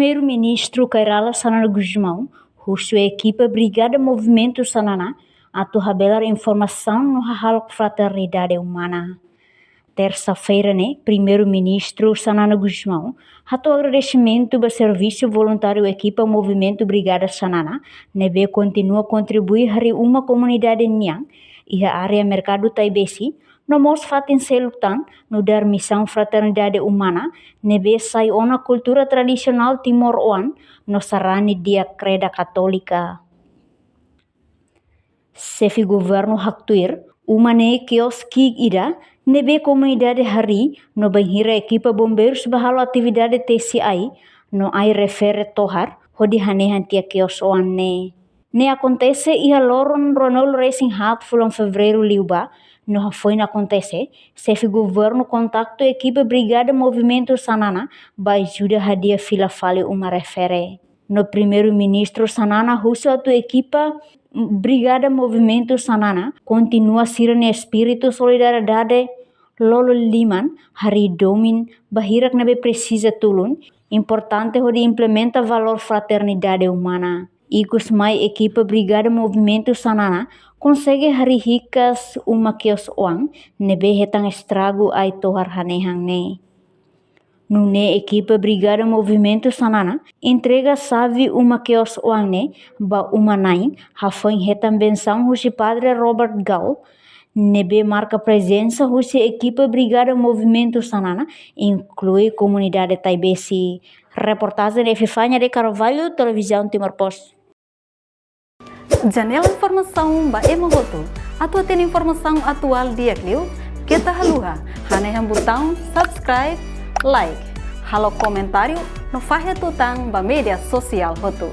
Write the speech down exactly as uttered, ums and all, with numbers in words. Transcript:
Primeiru-Ministru Kay Rala Xanana Gusmão husu ekipa Brigada Movimentu Xanana atu habelar informasaun no hahalok fraternidade umana. Tersa-feira ne'e, Primeiru-Ministru Xanana Gusmão hato'o agradesimentu ba servisu voluntáriu ekipa Movimentu Brigada Xanana ne'ebé kontinua kontribui harii uma komunidade nian iha área Merkadu Taibesi, no mós fatin seluk tan nu'udar misaun fraternidade umana ne'ebé sai ona kultura tradisionál timoroan no sarani di'ak kreda katólika. Xefe Governu haktuir uma ne'e kios ki'ik ida ne'ebé komunidade harii no bainhira ekipa bombeirus bá halo atividade tesi ai no ai refere tohar hodi hanehan tiha kios oan ne'e. Ne'e akontese iha loron ruanulu resin haat fulan Fevereiru liubá, no hafoin akontese, Xefe Governu kontaktu ekipa Brigada Movimentu Xanana bá ajuda hadi'a fila fali uma refere. No Primeiru-Ministru Xanana husu atu ekipa Brigada Movimentu Xanana kontinua sira-nia espíritu solidariedade lolo liman harii domin ba hirak ne'ebé presiza tulun, importante hodi implementa valór fraternidade umana. Ikus mai ekipa Brigada Movimentu Xanana konsege harii hikas uma kios oan ne'ebé hetan estragu ai tohar hanehan ne'e. Nune'e ekipa Brigada Movimentu Xanana entrega xave uma kios oan ne'e ba uma-na'in, hafoin hetan bensaun husi Padre Robert Gall, ne'ebé marka prezensa husi ekipa Brigada Movimentu Xanana, inklui komunidade Taibesi. Reportajen Epifania de Carvalho, Televizaun Timor Post. Janela informasaun ba ema hotu. Atu hatene informasaun atuál di'ak liu, keta haluha hanehan butaun subscribe, like, halo komentáriu no fahe tutan ba média sosiál hotu.